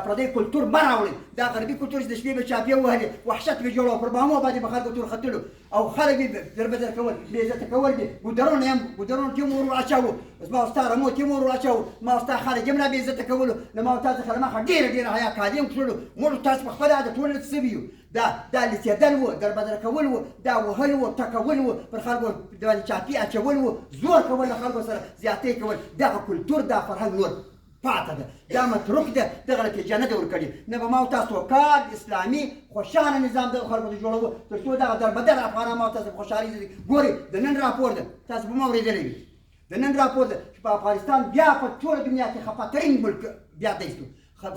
پردی کلتور مه راوړئ، دا غربي کلتور چې د شپې به چاپې وهلې، وحشت به جوړ او پر بامو باندې به خلکو تور ختلو او خلک به دربدر کول، بې عزته کول دي. ګودرونه هم ګودرونو کې هم ور واچاوه، زما او ستا رمو کې هم ور واچاوه، ما او ستا خلک هم را بې عزته کولو. له ما او تا څخه له مخه ډېره ډېره حیا کالي هم کښلو. موږ تاسو په خپله د ټول لڅ شوي یو. دا لڅېدل وو، دربدر کول وو، دا وهل وو، ټکول وو، پر خلکو باندې چاپې اچول وو، زور کول، له خلکو سره زیاتی کول. دغه کلتور، دا فرهنګ نور پاته ده، دا متروک ده، دغه نتیجه نه ده ورکړې. نه به ما او تاسو کال اسلامي خوشحاله نظام دغه خلکو ته جوړوو، تر څو دغه دربدر افغانان ما او تاسو په خوشحالۍ زده. ګورئ، د نن راپور ده، تاسو به ما اورېدلی وي. د نن راپور ده چې په افغانستان بیا په ټوله دنیا کې خفه ترین ملک بیا دی سو،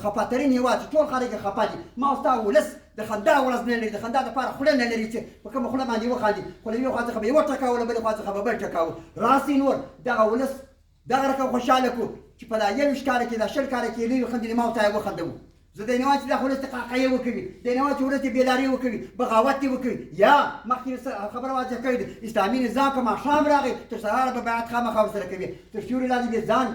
خفه ترین هېواد چې ټول خلک یې خفه دي. ما او ستا ولس د خندا ورځ نه لري، د خندا دپاره خوله نه لري چې په کومه خوله باندې وخاندي، خو له یوې خوا څخه به یې وټکاوه، له بلې خوا څخه به بل ټکاوه. راسئ نور دغه ولس دغه رقم خوشحاله کړو چې په دا 21 کاله کې، دا 20 کاله کې یې نه وي خندلي، ما او تا یې وخندوو. زه دی نه وایم چې دا ولس دې قاقایې وکوي، دی نه وایم چې ولس دې بېلارې وکوي، بغاوت دې وکوي. یا مخکې مې خبره واضح کړې ده، اسلامي نظام که ماښام راغی تر سهاره به بیعت خامخا ورسره کوي، تر سیوري لاندې به ځان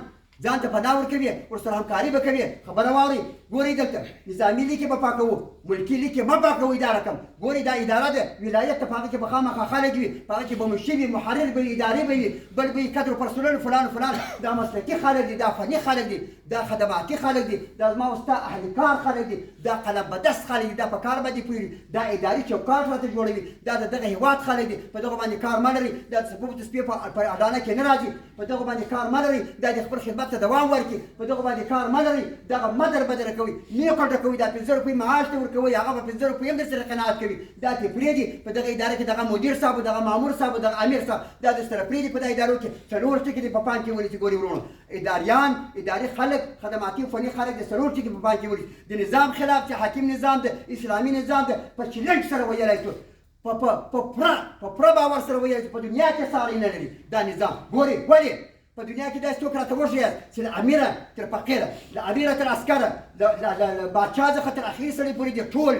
ځان ته پناه ورکوي، ورسره همکاري به کوي. خبره واورئ، ګورئ دلته نظامي لیکې به پاکوو، ملکي لیکې مه پاکوئ. دا رقم ګورئ، دا اداره ده ولایت ته، په هغه کې به خامخا خلک وي، په هغه کې به منشي وي، محرر به وي، اداري به وي، بل به وي، کدر پرسونل فلان فلان. دا مسلکي خلک دي، دا فني خلک دي، دا خدماتي خلک دي، دا زما او ستا اهل کار خلک دي، دا قلم به دست خلک دي، دا په کار باندې پوهېږي، دا اداري چوکاټ راته جوړوي، دا د دغه هېواد خلک دي. په دغه باندې کار مه لرئ، دا د صفوف د سپې په اډانه کې نه راځي. په دغه باندې کار مه لرئ، دا د خپل خدمت ته دوام ورکړي. په دغه باندې کار مه لرئ، دغه مه دربدره کوئ، مې کډه کوئ. دا 5 روپۍ معاش ته ورکوئ، هغه به 5 روپۍ هم در سره قناعت کوي. دا ترې پرېږدي په دغه اداره کې دغه مدیر صاحب، دغه مامور صاحب، دغه امیر صاحب، دا در سره پرېږدي. په دا ادارو کې څلور ټکي دې په پام کې ونیسي. ګوري وروڼو، اداریان، اداري خلک، خدماتي فني خلک د څلور ټکي په پام کې ونیسي. د نظام خلاف چې حاکم نظام ده، اسلامي نظام ده، په چیلنج سره ویلای شو، په په په پوره په پوره باور سره ویلای شو، په دنیا کې ساری نه لري دا نظام. ګوري ولې په دنیا کې داسې څوک راته وښیاست چې له امیره تر فقیره، له امیره تر عسکره، له باچا څخه تر اخري سړي پورې دې ټول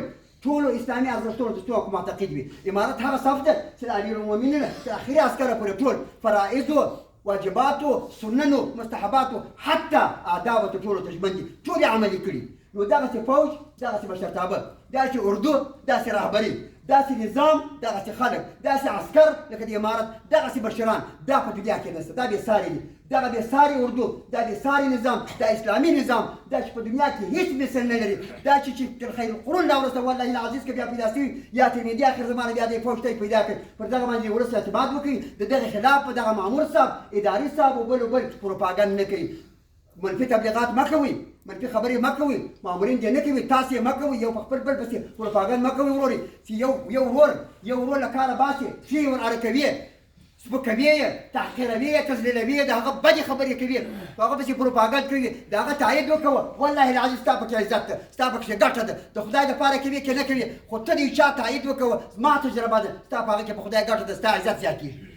ټولو اسلامي ارزښتونو ته څوک معتقد وي. امارت هغه صف ده چې له امیرالمؤمنینه تر اخري عسکره پورې ټول فرائضو، واجباتو، سننو، مستحباتو، حتی آدابو ته ټولو ته ژمن دي، ټول یې عملي کړي. نو دغسې فوج، دغسې مشرتابه، داسې اردو، داسې رهبري، داسې نظام، دغسې خلک، داسې عسکر لکه د امارت، دغسې مشران، دا په دنیا کې نشته. دا بې ساري دي، دغه بې ساري اردو، دا بې ساري نظام، دا اسلامي نظام، دا چې په دنیا کې هیڅ مثل نه لري، دا چې تر خیر القرون لا وروسته والله العزیز که بیا پیدا سوي یا تر مېندې اخر زمانه بیا دې فوج ته پیدا کړي، پر دغه باندې ولس اعتماد وکړي. د دغه خلاف په دغه مامور صاحب، اداري صاحب او بل بل پروپاګند نه کوي. منفي تبلیغات مه کوئ، منفي خبرې مه کوئ، مامورین دې نه کوي، تاسې یې مه کوئ، یو په خپل بل پسې پروپاګند مه کوئ. ورورئ چې یو ورور یو ورور له کاره باسي، پښې یې ور اړه کوي، سپکوي یې، تحقیروي یې، تذلیلوي یې، د هغه بدې خبرې کوي، په هغه پسې پروپاګند کوي، د هغه تایید وکوه. والله العظیم ستا پکې عزت ده، ستا پکې ګټه ده، د خدای دپاره کوي که نه کوي، خو ته د یو چا تایید وکوه. زما تجربه ده، ستا په هغه کې په خدای ګټه ده، ستا عزت زیاتېږي.